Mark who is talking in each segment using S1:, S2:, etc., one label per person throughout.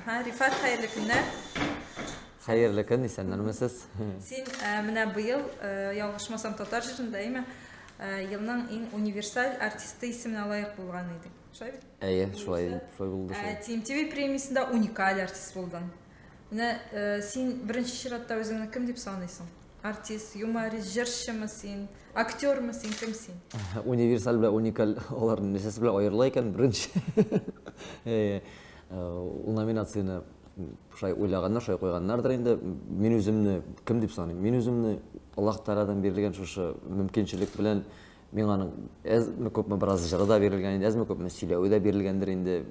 S1: Ага, Рифат, хәерле көннәр.
S2: Хәерле көн, исәннәрмесез?
S1: Син менә быел, ялгышмасам, татар җырында, әйме, елның иң универсаль артисты исеменә лаек булган идең. Шулай бит?
S2: Әйе, шулай, шулай булды шул.
S1: TMTV премиясендә уникаль артист булдың. Менә син беренче чиратта үзеңне кем дип саныйсың? Артист, юморист, җырчымы син, актермы син, кем син?
S2: Универсаль белән уникаль алар нәрсәсе белән аерыла икән, беренче. Әйе. Ул номинацияне шулай уйлаганнар, шулай куйганнардыр инде. Мин үземне кем дип саныйм? Мин үземне Аллаһ Тәгаләдән бирелгән шушы мөмкинчелек белән миңа аның әзме күпме бераз җыры да бирелгән инде, әзме күпме сөйләве дә бирелгәндер инде.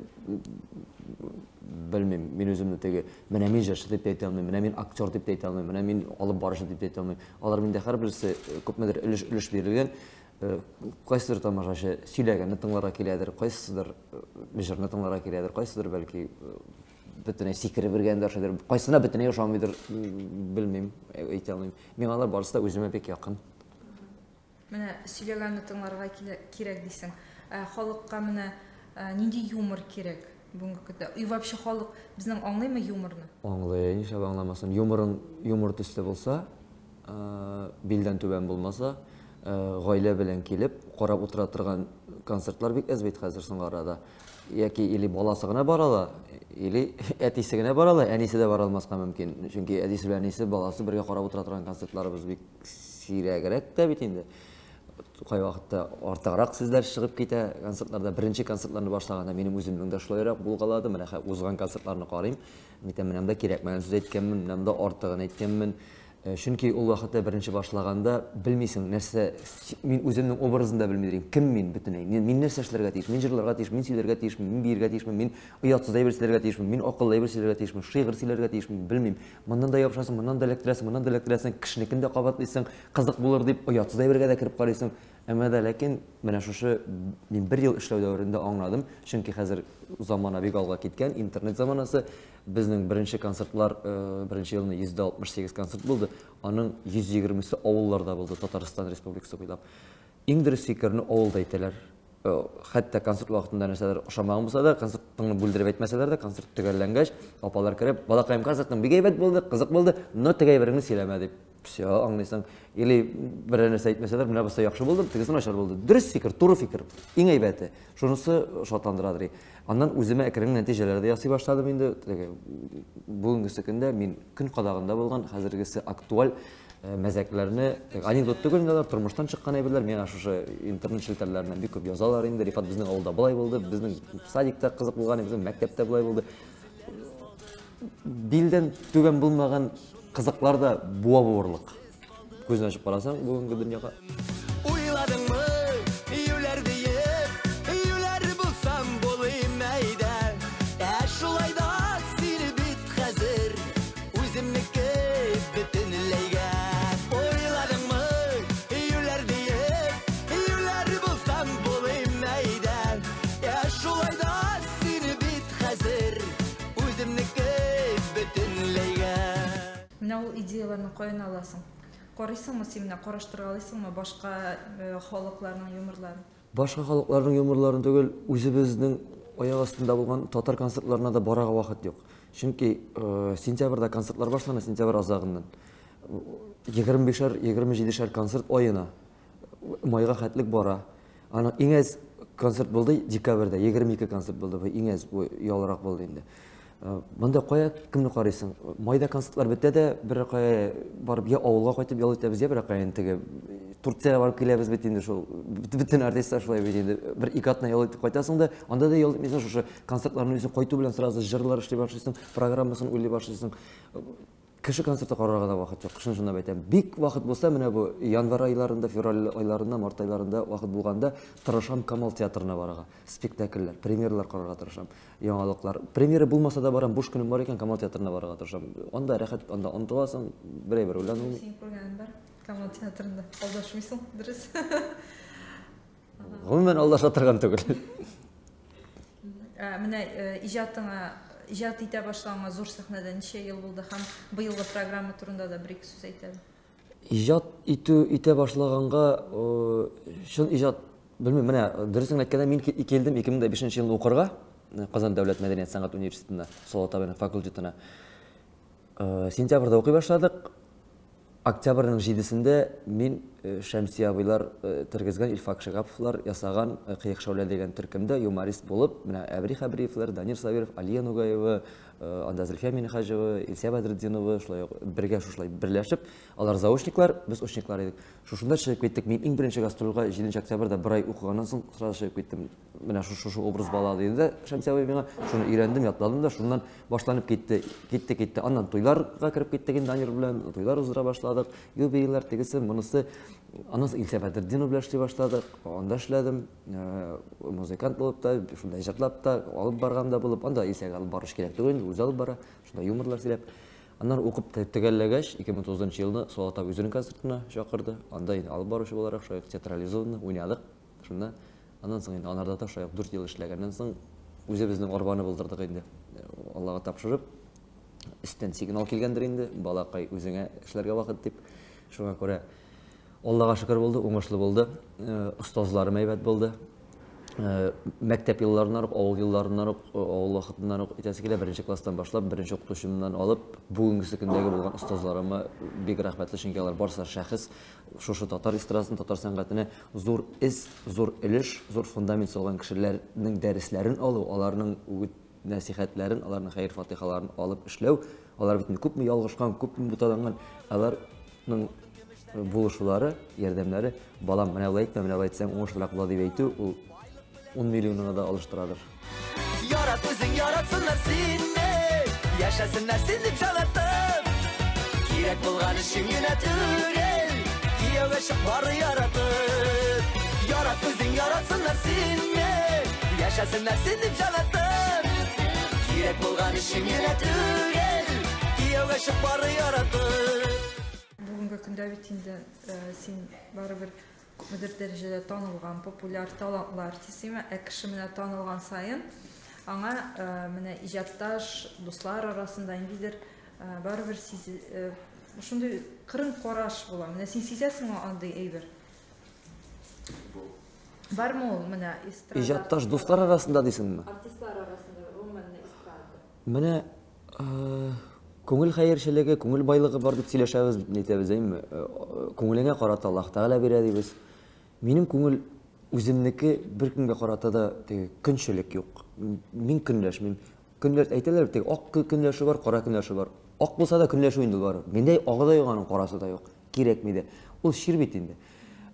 S2: Белмим, мин үземне теге, менә мин җырчы дип тә әйтә алмыйм, менә мин актер дип тә әйтә алмыйм, менә мин алып баручы дип тә әйтә алмыйм. Алар миндә һәрберсе күпмедер өлеш-өлеш бирелгән. Кайсыдыр тамашачы сөйләгәнне тыңларга киләдер, кайсыдыр җырны тыңларга киләдер, кайсыдыр бәлки бөтенләй сикереп бергәндер, шулайдыр. Кайсына бөтенләй ошамыйдыр, белмим, әйтә алмыйм. Миңа алар барысы да үземә бик якын.
S1: Менә сөйләгәнне тыңларга кирәк дисең. Ә халыкка менә нинди юмор кирәк бүгенге көндә? И вообще халык безнең аңлыймы юморны?
S2: Аңлый, нишләп аңламасын. Юморың юмор төсле булса, билдән түбән булмаса, гаилә белән килеп, карап утыра торган концертлар бик әз бит хәзер соңгы арада. Яки или баласы гына бара ала, или әтисе генә бара ала, әнисе дә бара алмаска мөмкин. Чөнки әтисе белән әнисе, баласы бергә карап утыра торган концертларыбыз бик сирәгрәк тә бит инде. Кайвакытта артыграк сүзләр чыгып китә концертларда. Беренче концертларны башлаганда минем үземнең дә шулайрак булгалады. Менә хәзер узган концертларны карыйм. Мин менә монда кирәкмәгән сүз әйткәнмен, менә монда артыгын әйткәнмен. Чөнки ул вакытта беренче башлаганда белмисең, нәрсә, мин үземнең образын да белми идем. Кем мин бөтенләй? Мин нәрсә эшләргә тиеш? Мин җырларга тиеш, мин сөйләргә тиешмен, мин биергә тиешмен, мин оятсыз әйбер сөйләргә тиешмен, мин акыллы әйбер сөйләргә тиешмен, шигырь сөйләргә тиешмен, белмим. Моннан да ябышасың, моннан да эләктерәсең, моннан да эләктерәсең, кешенекен дә кабатлыйсың, кызык булыр дип, оятсыз әйбергә дә кереп карыйсың. Әмма дә ләкин менә шушы мин бер ел эшләү дәверендә аңладым, чөнки хәзер замана бик алга киткән, интернет заманасы. Безнең беренче концертлар, беренче елны 168 концерт булды, аның 120-се авылларда булды, Татарстан Республикасы буйлап. Иң дөрес фикерне авылда әйтәләр. Хәтта концерт вакытында нәрсәдер ошамаган булса да, концертыңны бүлдереп әйтмәсәләр дә, концерт төгәлләнгәч, апалар кереп, балакаем, концертың бик әйбәт булды, кызык булды, но теге әйбереңне сөйләмә дип. Все, аңлыйсың. Или берәр нәрсә әйтмәсәләр, менә бусы яхшы булды, тегесе начар булды. Дөрес фикер, туры фикер. Иң әйбәте. Шунысы шатландырадыр. Аннан үземә әкрен нәтиҗәләр дә ясый башладым инде. Теге бүгенгесе көндә мин көн кадагында булган, хәзергесе актуаль мәзәкләрне, анекдот түгел инде алар, тормыштан чыккан әйберләр. Миңа шушы интернет челтәрләреннән бик күп язалар инде. Рифат, безнең авылда болай булды, безнең садикта кызык булган, безнең мәктәптә болай булды. Билдән түбән булмаган кызыклар да буа буырлык. Күзен ачып карасаң бүгенге дөньяга.
S3: Уйладыңмы, юләр диеп, юләр булсам булыйм әйдә. Ә шулай да сине бит хәзер үземнеке бөтенләйгә. Уйладыңмы, юләр диеп, юләр булсам булыйм әйдә. Ә шулай да сине бит хәзер үземнеке бөтенләйгә.
S1: Менә ул идеяләрне каян аласың? Карыйсыңмы син менә, караштыргалыйсыңмы башка халыкларның юморларын?
S2: Башка халыкларның юморларын түгел, үзебезнең аяк астында булган татар концертларына да барырга вакыт юк. Чөнки сентябрьдә концертлар башлана, сентябрь азагыннан. 25-әр, 27-шәр концерт аена. Майга хәтлек бара. Аның иң әз концерт булды декабрьдә, 22 концерт булды. Бу иң әз, бу ялрак булды инде. Монда кая кемне карыйсың? Майда концертлар бетә дә, бер кая барып я авылга кайтып ял итәбез, я бер кая инде теге Турциягә барып киләбез бит инде шул. Бөтен артистлар шулай бит инде. Бер ике атна ял итеп кайтасың да, анда да ял итмисең, шушы концертларны үзең кайту белән сразу җырлар эшли башлыйсың, программасын уйлый башлыйсың. Кеше концерты карарга да вакыт юк, чын чынлап әйтәм. Бик вакыт булса, менә бу январь айларында, февраль айларында, март айларында вакыт булганда тырышам Камал театрына барырга. Спектакльләр, премьералар карарга тырышам, яңалыклар. Премьера булмаса да барам, буш көнем бар икән, Камал театрына барырга тырышам. Анда рәхәт, анда онытыласың, бер әйбер уйлану.
S1: Син күргәнең бар Камал театрында. Алдашмыйсың, дөрес.
S2: Гомумән алдаша торган түгел.
S1: Менә иҗатыңа, иҗат итә башлавыңа зур сәхнәдә ничә ел булды һәм быелгы программа турында да бер-ике сүз әйт әле.
S2: Иҗат итү итә башлаганга, чын иҗат, белмим, менә дөресен әйткәндә, мин килдем 2005 елны укырга. Казан дәүләт мәдәният сәнгать университетына, Салават абыйның факультетына. Сентябрьдә укый башладык. Октябрьнең җидесендә мин Шәмси абыйлар тергезгән Илфак Шигаповлар ясаган Кыек шәүлә дигән төркемдә юморист булып, менә Әбри Хәбриевләр, Данир Сабиров, Алия Нугаева, анда Зөлфия Минһаҗева, Илсия Бәдретдинова, шулай ук бергә шушылай берләшеп, алар заочниклар, без очниклар идек. Шушында чыгып киттек. Мин иң беренче гастрольгә 7 октябрьдә бер ай укыганнан соң сразу чыгып киттем. Менә шушы образ бала диде дә Шәмси абый миңа. Шуны өйрәндем, ятладым да, шуннан башланып китте, китте, китте. Аннан туйларга кереп киттек инде Данир белән, туйлар уздыра башладык. Юбилейлар, тегесе, монысы. Аннан соң Илсә Бәдретдинова белән эшли башладык. Анда эшләдем, музыкант булып та, шунда җырлап та, алып барган да булып. Анда Илсәгә алып барыш кирәк түгел инде, үзе алып бара. Шунда юморлар сөйләп. Аннан укып төгәлләгәч, 2009 елны Салават абый үзенең концертына чакырды. Анда инде алып баручы буларак, шулай ук театрализованно уйнадык. Шунда аннан соң инде анарда да шулай ук 4 ел эшләгәннән соң үзебезнең арбаны булдырдык инде. Аллага тапшырып, өстән сигнал килгәндер инде, балакай, үзеңә эшләргә вакыт дип. Шуңа күрә Аллага шөкер булды, уңышлы булды. Остазларым әйбәт булды. Мәктәп елларыннан ук, авыл елларыннан ук, авыл вакытыннан ук әйтәсе килә, беренче класстан башлап, беренче укытучымнан алып, бүгенгесе көндәге булган остазларыма бик рәхмәтле, чөнки алар барысы да шәхес, шушы татар эстрадасын, татар сәнгатенә зур эз, зур өлеш, зур фундамент салган кешеләрнең дәресләрен алу, аларның үгет нәсихәтләрен, аларның хәер-фатихаларын алып эшләү, алар бит инде күпме ялгышкан, күпме буталанган, аларның булышулары, ярдәмнәре, балам, менә болай әйтмә, менә болай әйтсәң, уңышлырак була дип әйтү, ул 10 миллионны да алыштырадыр.
S3: Ярат үзең, яратсыннар сине, яшәсеннәр син дип җанатып. Кирәк булган өчен генә түгел, кияүгә чык бары яратып. Ярат үзең, яратсыннар сине, яшәсеннәр син дип җанатып. Кирәк булган өчен генә түгел, кияүгә чык бары яратып.
S1: Бүгенге көндә бит инде син барыбер күпмедер дәрәҗәдә танылган, популяр, талантлы артист, ә кеше менә танылган саен аңа менә иҗатташ дуслар арасында ниндидер барыбер шундый кырын караш була. Менә син сизәсеңме андый әйбер? Бармы ул менә эстрада?
S2: Иҗатташ дуслар арасында дисеңме?
S1: Артистлар арасында, гомумән эстрада.
S2: Менә күңел хәерчелеге, күңел байлыгы бар дип сөйләшәбез, нитәбез, әйме? Күңелеңә карата Аллаһ Тәгалә бирә дибез. Минем күңел үземнеке беркемгә карата да теге көнчелек юк. Мин көнләшмим. Көнләш әйтәләр бит, ак көнләшү бар, кара көнләшү бар. Ак булса да көнләшү инде бар. Миндә агы да юк, аның карасы да юк. Кирәкми дә. Ул чир бит инде.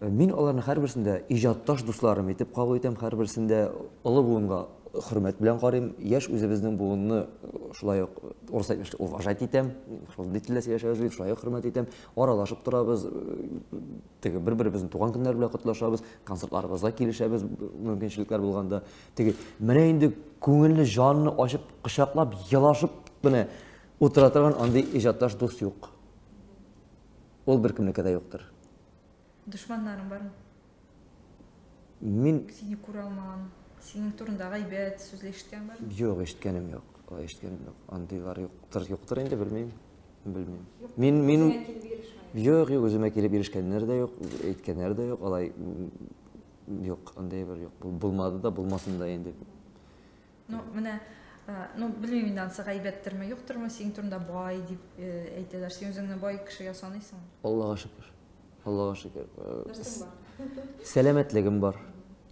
S2: Мин аларны һәрберсен дә иҗатташ дусларым итеп кабул итәм, һәрберсен дә олы буынга хөрмәт белән карыйм. Яшь үзебезнең буынны шулай ук урыс әйтмешли уважать итәм. Шундый телдә сөйләшәбез бит, шулай ук хөрмәт итәм. Аралашып торабыз, теге бер-беребезнең туган көннәре белән котлашабыз, концертларыбызга килешәбез, мөмкинчелекләр булганда. Теге менә инде күңелне, җанны ачып, кочаклап, елашып менә утыра торган андый иҗатташ дус юк. Ул беркемнеке дә юктыр.
S1: Дошманнарың бармы?
S2: Мин
S1: сине күрә алмаган, синең турында гайбәт сүзле ишеткән бармы?
S2: Юк, ишеткәнем юк. Алай ишеткәнем юк. Андыйлар юктыр, юктыр инде, белмим. Белмим. Мин мин Юк, юк, үземә килеп ирешкәннәр дә юк, әйткәннәр дә юк. Алай юк, андый бер юк. Булмады да, булмасын да инде.
S1: Ну, менә, ну, белмим инде, анысы гайбәттерме, юктырмы, синең турында бай дип әйтәләр. Син үзеңне бай кешегә саныйсыңмы?
S2: Аллага шөкер. Аллага шөкер.
S1: Нәрсәң бар?
S2: Сәламәтлегем бар.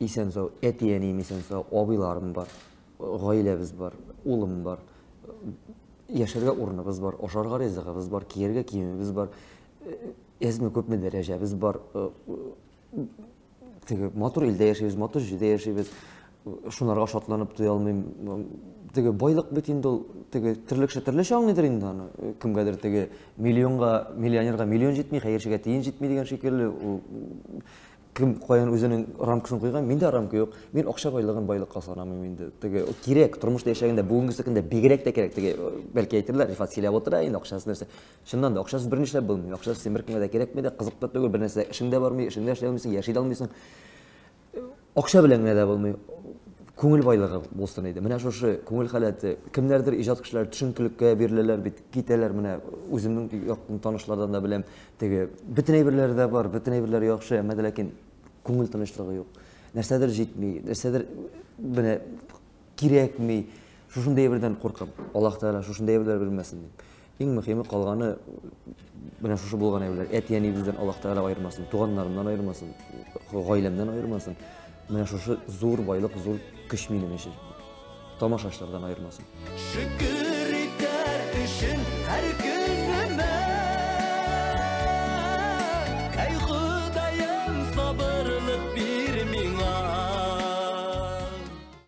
S2: Исән сау, әти-әнием исән сау, абыйларым бар, гаиләбез бар, улым бар. Яшәргә урыныбыз бар, ашарга ризыгыбыз бар, кияргә киемебез бар. Әзме күпме дәрәҗәбез бар. Теге матур илдә яшибез, матур җирдә яшибез. Шунарга шатланып туя алмыйм. Теге байлык бит инде ул, теге төрле кеше төрлечә аңлыйдыр инде аны. Кемгәдер теге миллионга, миллионерга миллион җитми, хәерчегә тиен җитми дигән шикелле. Ул кем каян үзенең рамкасын куйган, миндә рамка юк. Мин акча байлыгын байлыкка санамыйм инде. Теге кирәк, тормышта яшәгәндә бүгенге көндә бигрәк тә кирәк. Теге бәлки әйтерләр, Рифат сөйләп утыра инде акчасы нәрсә. Чыннан да акчасыз берни эшләп булмый. Акчасыз син беркемгә дә кирәкми дә, кызык та түгел, бер нәрсә эшең дә бармый, эшеңдә эшли алмыйсың, яши дә алмыйсың. Акча белән генә дә булмый. Күңел байлыгы булсын иде. Менә шушы күңел халәте, кемнәрдер иҗат кешеләре төшенкелеккә биреләләр бит, китәләр менә үземнең якын танышлардан да беләм. Теге бөтен әйберләре дә бар, бөтен әйберләре яхшы, әмма дә ләкин күңел тынычлыгы юк. Нәрсәдер җитми, нәрсәдер менә кирәкми. Шушындый әйбердән куркам. Аллаһ Тәгалә шушындый әйберләр бирмәсен дип. Иң мөһиме калганы менә шушы булган әйберләр. Әти-әниебездән Аллаһ Тәгалә аермасын, туганнарымнан аермасын, гаиләмнән аермасын. Менә шушы зур байлык, зур көч минем өчен. Тамашачылардан аермасын.
S3: Шөкер итәр өчен һәр көнемә. Әй Ходаем, сабырлык бир миңа.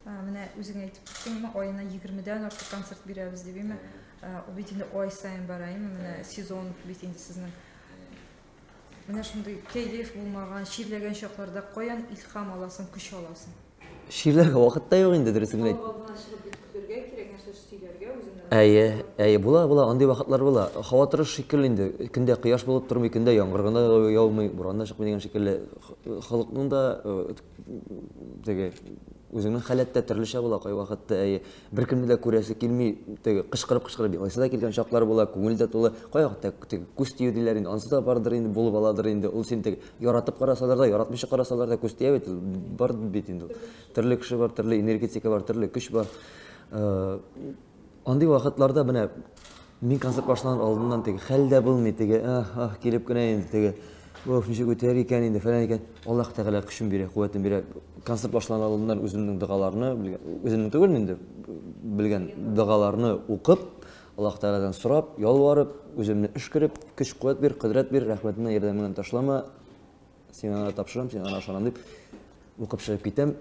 S1: Менә үзең әйтеп киттеңме, аена 20-дән артык концерт бирәбез дип, име? Ул бит инде ай саен бара, име? Менә сезон бит инде сезнең. Менә шундый кәеф булмаган, чирләгән чакларда каян илһам аласың, көч аласың?
S2: Чирләргә вакыт та юк инде, дөресен генә әйт.
S1: Алдына чыгып бит көтергә кирәк, нәрсә сөйләргә үзеңнән.
S2: Әйе, әйе, була, була, андый вакытлар була. Һава торышы шикелле инде, көндә кояш булып тормый, көндә яңгыр гына яумый, буран да чыкмый дигән шикелле. Халыкның да теге үзеңнең халәт тә төрлечә була кайвакытта, әйе. Беркемне дә күрәсе килми, теге кычкырып-кычкырып елыйсы да килгән чаклар була, күңел дә тулы. Кайвакытта теге күз тию диләр инде, анысы да бардыр инде, булып аладыр инде. Ул син теге яратып карасалар да, яратмыйча карасалар да күз тия бит, бар бит инде. Төрле кеше бар, төрле энергетика бар, төрле көч бар. Андый вакытларда менә мин концерт башланыр алдыннан теге хәл дә булмый, теге ах, ах килеп кенә инде теге Уф, ничек үтәр икән инде, фәлән икән. Аллаһ Тәгалә көчен бирә, куәтен бирә. Концерт башланыр алдыннан үземнең догаларны, үземнең түгел инде, белгән догаларны укып, Аллаһ Тәгаләдән сорап, ялварып, үземне өшкереп, көч куәт бир, кодрәт бир, рәхмәтеңнән, ярдәмеңнән ташлама, сиңа гына тапшырам, сиңа гына ышанам дип укып чыгып китәм.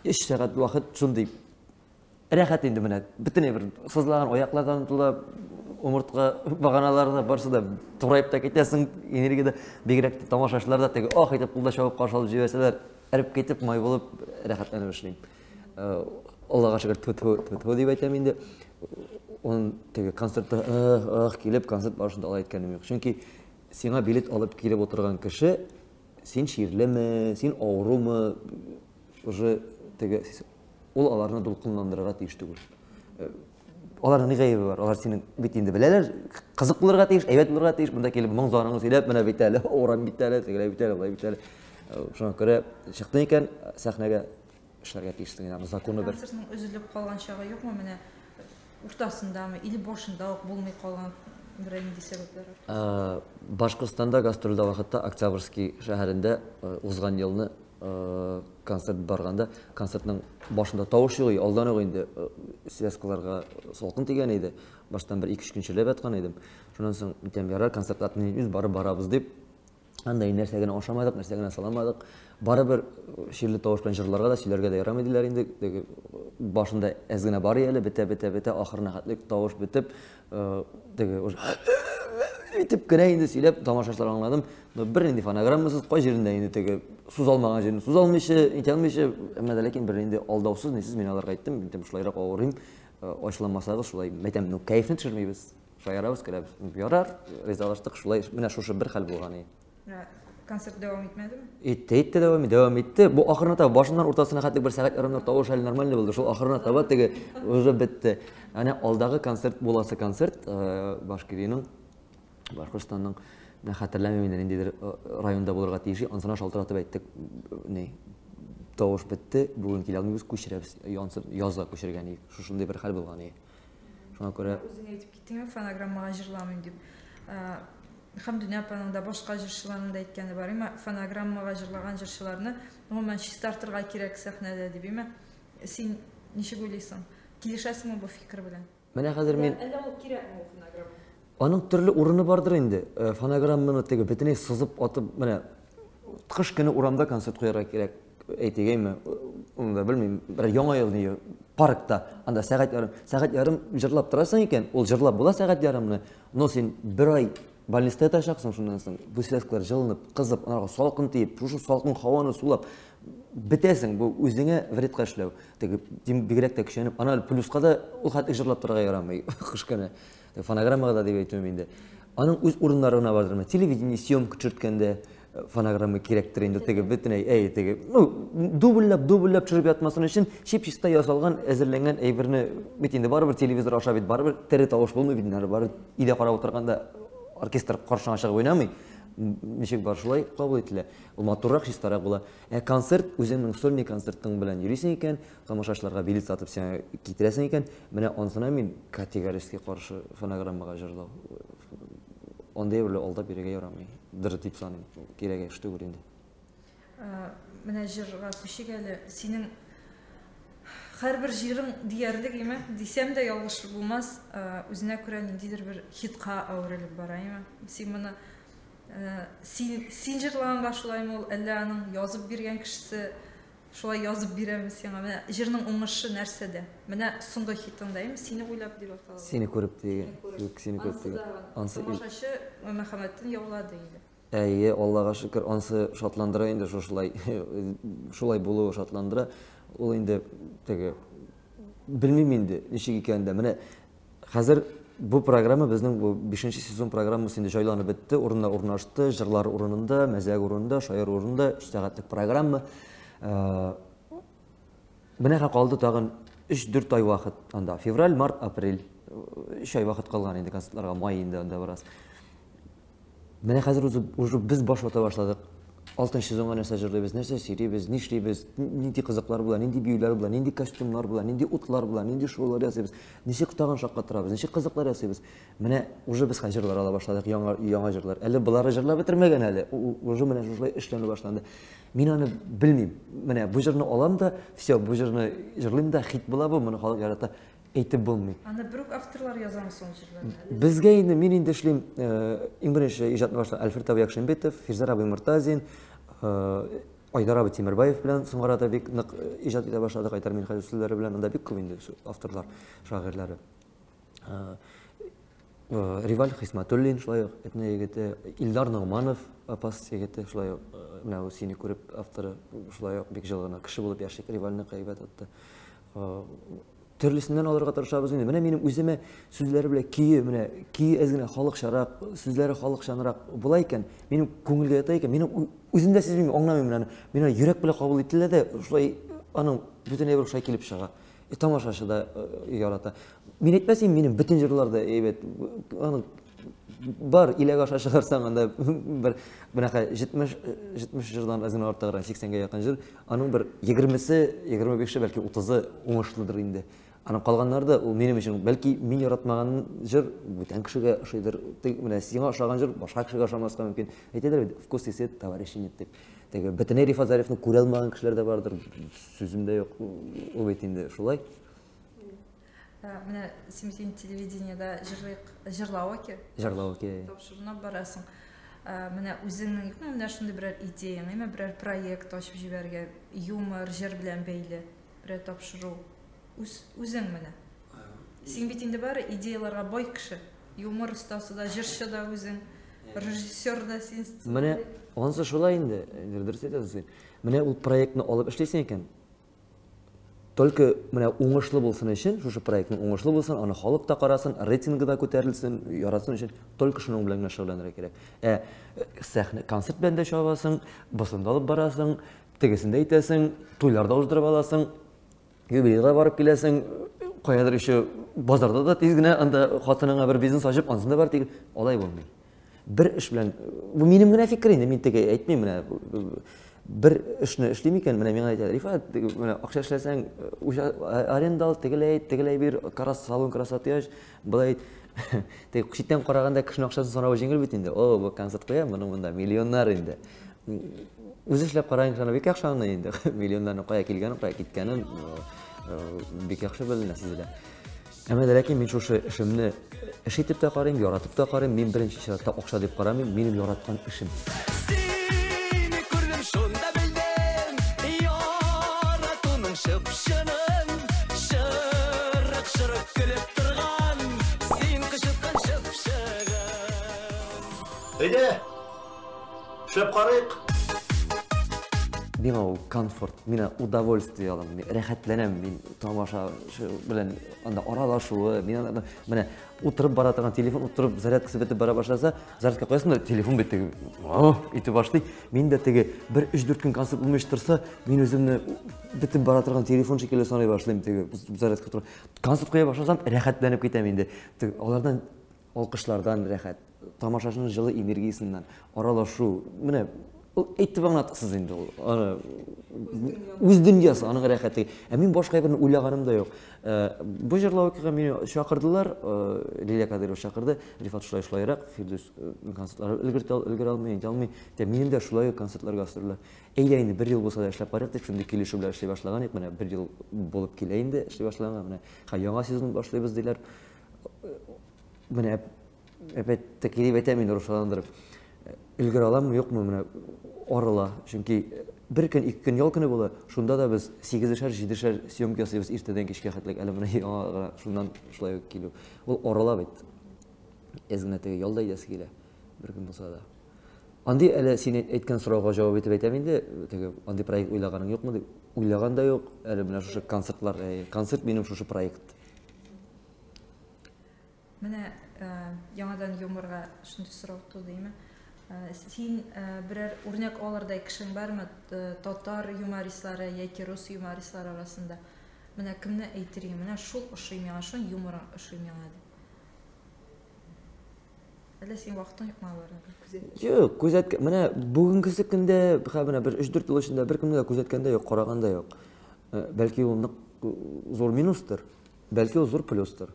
S2: 3 сәгать вакыт шундый рәхәт инде менә. Бөтенләй бер сызлаган аяклардан онытыла, умыртка баганалары да барысы да тураеп та китәсең, энергия дә, бигрәк тә тамашачылар да теге ах итеп кулда чабып каршы алып җибәрсәләр, эреп китеп, май булып рәхәтләнеп эшлим. Аллага шөкер, тьфу, тьфу, тьфу дип әйтәм инде. Ун теге концертта ах, ах килеп, концерт барышында алай әйткәнем юк. Чөнки сиңа билет алып килеп утырган кеше, син чирлеме, син авырумы, уже теге ул аларны дулкынландырырга тиеш түгел. Аларның ни гаебе бар? Алар синең бит инде беләләр, кызык булырга тиеш, әйбәт булырга тиеш. Монда килеп моң зарыңны сөйләп, менә бит әле, авырам бит әле, тегеләй бит әле, болай бит әле. Шуңа күрә чыктың икән, сәхнәгә эшләргә тиешсең, ягъни законы бер.
S1: Концертның өзелеп калган чагы юкмы менә уртасындамы или башында ук булмый калган берәр нинди сәбәпләр аркасында?
S2: Башкортстанда гастрольдә вакытта Октябрьский шәһәрендә узган елны концерт барганда, концертның башында тавыш юк, алдан ук инде связкаларга салкын тигән иде. Баштан бер ике-өч көн чирләп яткан идем. Шуннан соң әйтәм, ярар, концертка отменить барып барабыз дип. Анда нәрсә генә ашамадык, нәрсә генә саламадык. Барыбер чирле тавыш белән җырларга да, сөйләргә дә ярамый диләр инде. Теге башында әз генә бар әле, бетә, бетә, бетә, ахырына хәтле тавыш бетеп, теге уже итеп кенә инде сөйләп тамашачылар аңладым. Но бернинди фонограммасыз, кай җирендә инде теге сүз алмаган җирен сүз алмыйча, әйтә алмыйча, әмма дә ләкин бернинди алдаусыз, нисез мин аларга әйттем, әйтәм, шулайрак авырыйм, ачуланмасагыз, шулай, әйтәм, ну кәефне төшермибез, шаярабыз, көләбез. Ярар, ризалаштык, шулай, менә шушы бер хәл булган иде.
S1: Концерт дәвам итмәдеме?
S2: Итте, итте, дәвам, дәвам итте. Бу ахырына таба, башыннан уртасына хәтле бер сәгать ярымлык тавыш әле нормальный булды. Шул ахырына таба теге уже бетте. Әнә алдагы концерт буласы концерт, Башкириянең, Башкортстанның, менә хәтерләмим инде, ниндидер районда булырга тиеш. Ансына шалтыратып әйттек, ни, тавыш бетте, бүген килә алмыйбыз, күчерәбез. Янсы язга күчергән идек. Шушындый бер хәл булган иде. Шуңа күрә
S1: үзең әйтеп киттеңме, фонограммага җырламыйм дип. Хәмдүнә апаның да, башка җырчыларның да әйткәне бар. Әмма фонограммага җырлаган җырчыларны гомумән чистартырга кирәк сәхнәдә дип, әмма син ничек уйлыйсың? Килешәсеңме бу фикер белән?
S2: Менә хәзер мин
S1: Әллә ул кирәкме ул фонограмма?
S2: Аның төрле урыны бардыр инде. Фонограмманы теге бөтенләй сызып атып, менә кыш көне урамда концерт куярга кирәк, әйтегәйме, аны да белмим. Бер яңа ел ни паркта, анда сәгать ярым, сәгать ярым җырлап торасың икән, ул җырлап була сәгать ярымны, но син бер ай больниста ятачаксың шуннан соң. Бу связкалар җылынып, кызып, анарга салкын тиеп, шушы салкын һаваны сулап бетәсең. Бу үзеңә вредка эшләү. Теге бигрәк тә көчәнеп, ана плюска да ул хәтле җырлап торырга ярамый кыш көне. Фонограммага да дип әйтүем инде. Аның үз урыннары гына бардыр. Менә телевидение съемка төшерткәндә фонограмма кирәктер инде, теге бөтенләй, әй, теге, ну, дубльләп, дубльләп төшереп ятмасын өчен чип-чиста ясалган, әзерләнгән әйберне бит инде барыбер телевизор аша бит барыбер тере тавыш булмый бит инде, барыбер өйдә карап утырганда оркестр каршыңа чыгып уйнамый. Ничек бар шулай кабул ителә. Ул матуррак, чистарак була. Ә концерт, үзеңнең сольный концертың белән йөрисең икән, тамашачыларга билет сатып сиңа китерәсең икән, менә ансына мин категорически каршы фонограммага җырлау. Андый әйберләр алдап йөрергә ярамый. Дыр дип саныйм. Кирәк эш түгел инде.
S1: Менә җырга күчик әле. Синең һәрбер җырың диярлек, име, дисәм дә ялгыш булмас, үзенә күрә ниндидер бер хитка әверелеп бара, име. Син моны син җырлаганга шулаймы ул, әллә аның язып биргән кешесе шулай язып бирәме сиңа? Менә җырның уңышы нәрсәдә? Менә соңгы хитыңда, име, Сине уйлап дип атала.
S2: Сине күреп дигән. Сине күреп дигән.
S1: Ансы тамашачы мәхәббәтен яулады инде.
S2: Әйе, Аллага шөкер, ансы шатландыра инде, шушылай, шулай булуы шатландыра. Ул инде теге белмим инде, ничек икәнен дә. Менә хәзер бу программа безнең бу 5 сезон программасы инде җайланып бетте, урынына урнашты, җырлар урынында, мәзәк урынында, шаяр урынында, 3 сәгатьлек программа. Менә калды тагын 3-4 ай вакыт анда. Февраль, март, апрель. 3 ай вакыт калган инде концертларга, май инде анда бераз. Менә хәзер уже без баш вата башладык. 6 сезонга нәрсә җырлыйбыз, нәрсә сөйлибез, нишлибез, нинди кызыклар була, нинди биюләр була, нинди костюмнар була, нинди утлар була, нинди шоулар ясыйбыз, ничек тагын шаккатырабыз, ничек кызыклар ясыйбыз. Менә уже без хәзер җырлар ала башладык, яңа җырлар. Әле болары җырлап бетермәгән әле, уже менә шушылай эшләнә башланды. Мин аны белмим. Менә бу җырны алам да, все, бу җырны җырлыйм да, хит була бу, моны халык ярата. Әйтеп булмый.
S1: Аны бер үк авторлар язамы соң җырларны?
S2: Безгә инде, мин инде эшлим, иң беренче иҗатны башлаган Альфред абый Якшимбетов, Фирзәр абый Мортазин, Айдар абый Тимербаев белән соңгы арада бик нык иҗат итә башладык. Айдар Минһаҗев сүзләре белән анда бик күп инде авторлар, шагыйрьләре. Риваль Хисматуллин шулай ук этно егете, Илдар Ногманов Апас егете шулай ук, менә ул Сине күреп авторы шулай ук бик җылы гына кеше булып яши, Ривальны әйбәт атты. Төрлесеннән алырга тырышабыз инде. Менә минем үземә сүзләре белән көе, менә көе әз генә халыкчарак, сүзләре халыкчанрак була икән, минем күңелгә ята икән, минем үзем дә сизмим, аңламыйм менә аны. Мин аны йөрәк белән кабул ителә дә, шулай аның бөтен әйбер шулай килеп чыга. Тамашачы да ярата. Мин әйтмәс идем, минем бөтен җырлар да әйбәт. Аның бар иләк аша чыгарсаң, анда бер бунакы 70 җырдан әз генә артыграк, 80гә якын җыр. Аның бер 20-се, 25-е, бәлки 30-ы уңышлыдыр инде. Аның калганнары да ул минем өчен, бәлки мин яратмаган җыр бүтән кешегә ошыйдыр. Тик менә сиңа ошаган җыр башка кешегә ошамаска мөмкин. Әйтәләр бит, вкус и цвет товарищи нет дип. Теге бөтенләй Рифат Зарифны күрә алмаган кешеләр дә бардыр. Сүзем дә юк, ул бит инде шулай.
S1: Менә син бит инде телевидениедә җырлау оке.
S2: Җырлау оке.
S1: Тапшыруына барасың. Менә үзеңнең юкмы менә шундый берәр идеяң, әйме берәр проект ачып җибәрергә, юмор, җыр белән бәйле берәр тапшыру. Үзең менә. Син бит инде бары идеяларга бай кеше. Юмор остасы да, җырчы да үзең, режиссер да син.
S2: Менә ансы шулай инде, дөрес әйтәсең син. Менә ул проектны алып эшлисең икән, только менә уңышлы булсын өчен, шушы проектның уңышлы булсын, аны халык та карасын, рейтингы да күтәрелсен, яратсын өчен, только шуның белән генә шөгыльләнергә кирәк. Сәхнә, концерт белән дә чабасың, басымда алып барасың, тегесен дә әйтәсең, туйларда уздырып аласың, юбилейга барып киләсең, каядыр еще базарда да тиз генә анда хатыныңа бер бизнес ачып, ансын да бар тигез. Алай булмый. Бер эш белән, бу минем генә фикер инде, мин теге әйтмим менә, бер эшне эшлим икән, менә миңа әйтәләр, Рифат, теге, менә акча эшләсәң, үз аренда ал, тегеләй әйт, тегеләй бир, карас, салон красоты ач, былай әйт. Теге читтән караганда кешенең акчасын санавы җиңел бит инде. О, бу концерт куя, моның монда миллионнар инде. Үзе эшләп караган кешене бик яхшы аңлый инде. Миллионнарның кая килгәнен, кая киткәнен, бик яхшы беленә, сизелә. Әмма дә ләкин мин шушы эшемне эш итеп тә карыйм, яратып та карыйм. Мин беренче чиратта акча дип карамыйм, минем яраткан эшем.
S3: Сине күрдем, шунда белдем, яратуның чып-чынын, чырык-чырык көлеп торган, син кычыткан чыпчыгын.
S4: Әйдә, эшләп карыйк.
S2: Миңа ул комфорт, миңа удовольствие алам, мин рәхәтләнәм, мин тамаша белән анда аралашуы, мин анда менә утырып бара торган телефон, утырып зарядкасы бетеп бара башласа, зарядка куясың да, телефон бит теге, о, итеп башлый. Мин дә теге бер өч-дүрт көн концерт булмый торса, мин үземне бетеп бара торган телефон шикелле саный башлыйм, теге зарядка тора. Концерт куя башласам, рәхәтләнеп китәм инде. Теге алардан, алкышлардан рәхәт. Тамашачының җылы энергиясеннән, аралашу, менә ул әйтеп аңлаткысыз инде ул. Аны үз дөньясы, аның рәхәте. Ә мин башка әйберне уйлаганым да юк. Бу җырлаукыга мине чакырдылар, Лилия Кадырова чакырды. Рифат шулай шулайрак, Фирдүс концертлар өлгертә өлгерә алмый, әйтә алмый. Тә минем дә шулай ук концертлар гастрольләр. Әйдә инде бер ел булса да эшләп карыйк дип, шундый килешү белән эшли башлаган идек. Менә бер ел булып килә инде эшли башлаганга. Менә хәзер яңа сезон башлыйбыз диләр. Менә опять-таки дип әйтәм инде русаландырып. Өлгерә аламмы, юкмы, менә арыла. Чөнки бер көн, ике көн ял көне була. Шунда да без сигезешәр, җидешәр съемка ясыйбыз иртәдән кичкә хәтлек. Әле менә яңа гына шуннан шулай ук килү. Ул арыла бит. Әз генә теге ял да итәсе килә. Бер көн булса да. Андый әле син әйткән сорауга җавап итеп әйтәм инде, теге андый проект уйлаганың юкмы дип. Уйлаган да юк. Әле менә шушы концертлар, концерт минем шушы проект.
S1: Менә яңадан юморга шундый сорау туды, име? Син берәр үрнәк алырдай кешең бармы татар юмористлары яки рус юмористлары арасында? Менә кемне әйтер идең? Менә шул ошый миңа, шул юморы ошый миңа дип. Әллә синең вакытың юкмы аларны бер күзәтеп?
S2: Юк, күзәткән, менә бүгенгесе көндә, хә менә бер 3-4 ел эчендә беркемне дә күзәткән дә юк, караган да юк. Бәлки ул нык зур минустыр, бәлки ул зур плюстыр.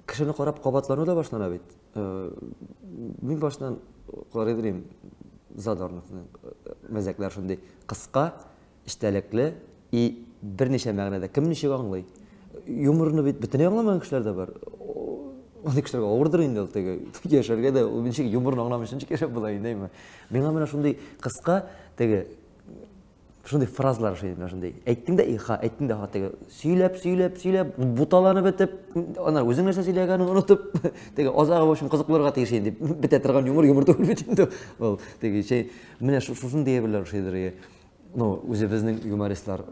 S2: Кешене карап кабатлану да башлана бит. Мин баштан карый идем Задорновның мәзәкләр шундый кыска, эчтәлекле и берничә мәгънәдә. Кем ничек аңлый? Юморны бит бөтенләй аңламаган кешеләр дә бар. Андый кешеләргә авырдыр инде ул теге яшәргә дә, ул ничек юморны аңламыйча ничек яшәп була инде, әйме? Миңа менә шундый кыска теге шундый фразалар ошый менә шундый. Әйттең дә иха, әйттең дә ха теге сөйләп, сөйләп, сөйләп, буталанып бетеп, ана үзең нәрсә сөйләгәнен онытып, теге азагы в общем кызык булырга тиеш инде дип бетә торган юмор, юмор түгел бит инде ул. Теге чәй, менә шушындый әйберләр ошыйдыр. Ну, үзебезнең юмористлар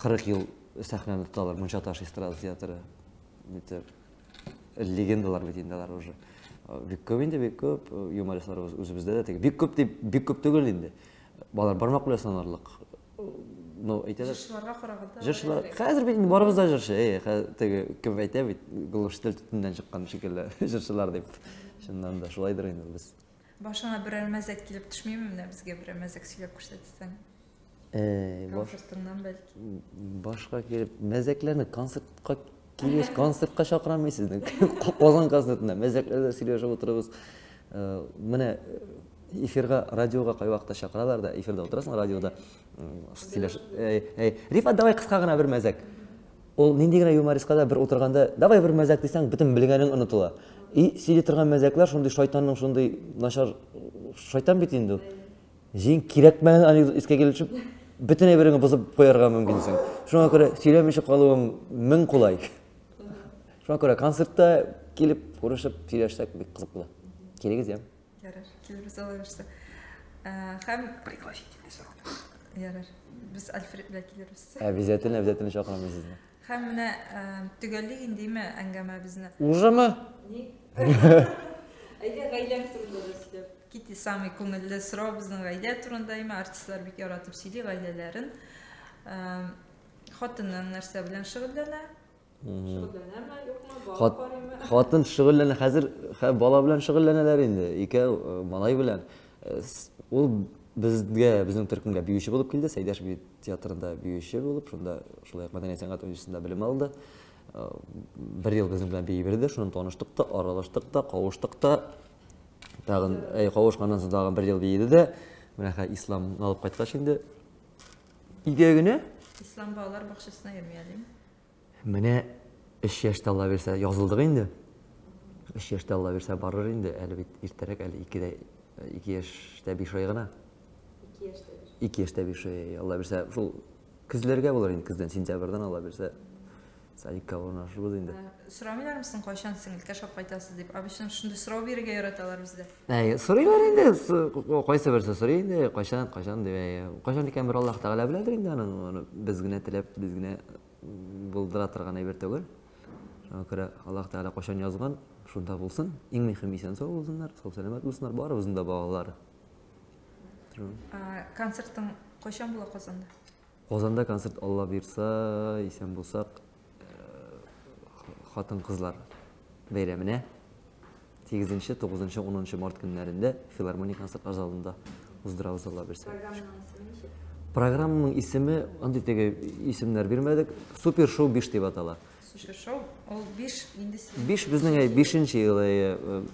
S2: 40 ел сәхнәне тоталар, Мунча таш эстрада театры. Бит легендалар бит инде алар уже. Бик күп инде, бик күп юмористлар үзебездә дә теге. Бик күп дип, бик күп түгел инде. Балалар бармак белән санарлык. Ну, әйтәләр.
S1: Җырчыларга караганда.
S2: Җырчылар, хәзер бит инде барыбыз да җырчы. Әй, теге кем әйтә бит, глушитель төтеннән чыккан шикелле җырчылар дип. Чыннан да шулайдыр инде без.
S1: Башыңа берәр мәзәк килеп төшмиме менә безгә берәр мәзәк сөйләп күрсәтсәң? Концертыңнан бәлки.
S2: Башка килеп мәзәкләрне концертка килеш, концертка чакырам мин сезне. Казан концертына мәзәкләрдә сөйләшеп утырабыз. Менә эфирга, радиога кайвакытта чакыралар да, эфирда утырасың радиода. Сөйләш. Әй, Рифат, давай кыска гына бер мәзәк. Ул нинди генә юмористка да бер утырганда, давай бер мәзәк дисәң, бөтен белгәнең онытыла. И сөйли торган мәзәкләр шундый шайтанның шундый начар шайтан бит инде ул. Җиң кирәкмәгән анекдот искә килеп төшеп, бөтен әйбереңне бозып куярга мөмкинсең. Шуңа күрә сөйләмичә калуың мең кулай. Шуңа күрә концертта килеп, күрешеп, сөйләшсәк бик кызык була. Килегез, я.
S1: Ярар, килербез алла бирсә. Һәм
S2: пригласительный сорау.
S1: Ярар, без Альфред белән килербез.
S2: Обязательно, обязательно чакырам мин сезне.
S1: Һәм менә төгәллик инде име әңгәмәбезне.
S2: Ужымы?
S1: Ни? Әйдә гаиләң турында да сөйләп. Китте самый күңелле сорау безнең гаилә турында име, артистлар бик яратып сөйли гаиләләрен. Хатының нәрсә белән шөгыльләнә? Шөгыльләнәме, юкмы, бала карыймы?
S2: Хатын шөгыльләнә, хәзер бала белән шөгыльләнәләр инде, икәү малай белән. Ул безгә, безнең төркемгә биюче булып килде, Сәйдәш бию театрында биюче булып, шунда шулай ук мәдәният сәнгать училищесында белем алды. Бер ел безнең белән бии бирде, шуннан таныштык та, аралаштык та, кавыштык та. Тагын, әй, кавышканнан соң тагын бер ел биеде дә, менә хәзер Исламны алып кайткач инде өйдә генә.
S1: Ислам балалар бакчасына йөрми әле.
S2: Менә 3 яшьтә Алла бирсә язылдык инде. 3 яшьтә Алла бирсә барыр инде, әле бит иртәрәк, әле 2-дә, 2 яшьтә 5 ай гына.
S1: 2 яшьтә 5.
S2: 2 яшьтә 5 ай, Алла бирсә, шул көзләргә булыр инде, көздән, сентябрьдән Алла бирсә, садикка урнашырбыз инде.
S1: Сорамыйлармы соң, кайчан сеңелкәш алып кайтасыз дип? Обычно шундый сорау бирергә яраталар бездә.
S2: Әй, сорыйлар инде, кайсы берсе сорый инде, кайчан, кайчан дип, әй, кайчан икән бер Аллаһ Тәгалә беләдер инде аны, аны без генә теләп, без генә булдыра торган әйбер түгел. Шуңа күрә Аллаһ Тәгалә кайчан язган, шунда булсын. Иң мөһим исән сау булсыннар, сау сәламәт булсыннар, барыбызның да балалары.
S1: Концертың кайчан була Казанда?
S2: Казанда концерт Алла бирса, исән булсак, хатын-кызлар бәйрәменә 8, 9, 10 март көннәрендә филармония концертлар залында уздырабыз, Алла бирсә.
S1: Программаның исеме ничек?
S2: Программаның исеме, андый теге исемнәр бирмәдек, Супер шоу 5 дип атала.
S1: Супер шоу, ул 5 инде.
S2: 5 безнең әй 5 ел,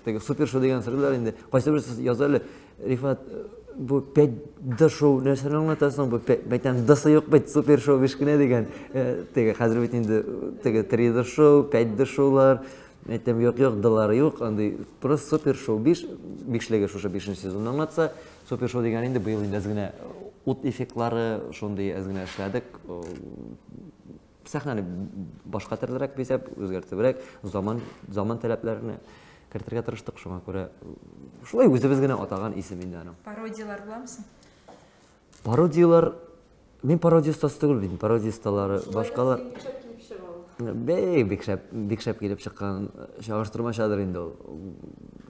S2: теге супер шоу дигән сорыйлар инде. Кайсы берсе яза әле, Рифат, бу 5D шоу нәрсәне аңлатасың? Бу әйтәм, D-сы юк бит, супер шоу 5 кенә дигән. Теге хәзер бит инде теге 3D шоу, 5D шоулар. Әйтәм, юк, юк, D-лары юк, андый просто супер шоу 5, бишлеге шушы 5 сезонны аңлатса, супер шоу дигән инде быел инде әз генә ут эффектлары шундый әз генә эшләдек. Сәхнәне башка төрлерәк бизәп, үзгәртебрәк, заман заман таләпләренә кертергә тырыштык, шуңа күрә шулай үзебез генә атаган исем инде аның.
S1: Пародиялар буламы соң?
S2: Пародиялар, мин пародия остасы түгел бит, пародия осталары башкалар. Бей, бик шәп, бик шәп килеп чыккан, чагыштырмачадыр инде ул.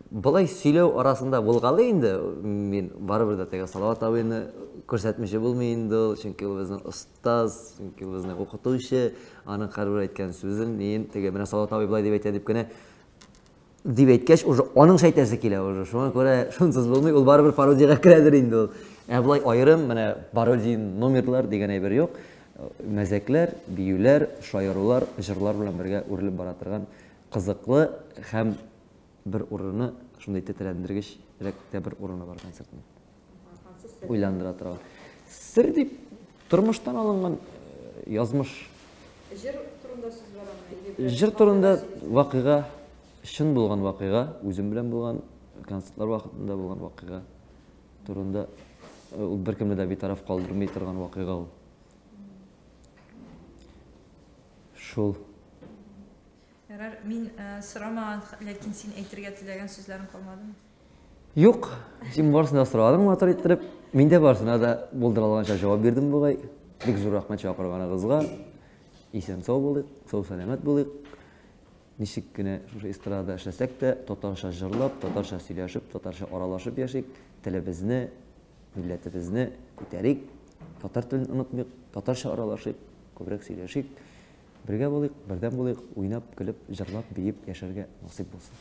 S2: Болай сөйләү арасында булгалый инде, мин барыбер дә теге Салават абыйны күрсәтмичә булмый инде ул, чөнки ул безнең остаз, чөнки ул безнең укытучы, аның һәрбер әйткән сүзен мин теге менә Салават абый болай дип әйтә дип кенә дип әйткәч, уже аның әйтәсе килә уже. Шуңа күрә шунсыз булмый, ул барыбер пародиягә керәдер инде ул. Ә болай аерым менә пародия номерлар дигән әйбер юк. Мәзәкләр, биюләр, шаярулар, җырлар белән бергә үрелеп бара торган кызыклы һәм бер урыны шундый тетрәндергеч тә бер урыны бар концертның. Уйландыра торган. Сер дип тормыштан алынган язмыш.
S1: Җыр турында сүз барамы?
S2: Җыр турында вакыйга, чын булган вакыйга, үзем белән булган, концертлар вакытында булган вакыйга турында, ул беркемне дә битараф калдырмый торган вакыйга ул. Шул.
S1: Ярар, мин сорамаган, ләкин син әйтергә теләгән сүзләрең калмадымы?
S2: Юк, син барысына да сорадың матур иттереп. Мин дә барысына да булдыра алганча җавап бирдем бугай. Бик зур рәхмәт чакырганыгызга. Исән сау булыйк, сау сәламәт булыйк. Ничек кенә шушы эстрадада эшләсәк тә, татарча җырлап, татарча сөйләшеп, татарча аралашып яшик, телебезне, милләтебезне күтәрик, татар телен онытмыйк, татарча аралашыйк, күбрәк сөйләшик. Бергә булыйк, бердәм булыйк, уйнап, көлеп, җырлап, биеп яшәргә насыйп булсын.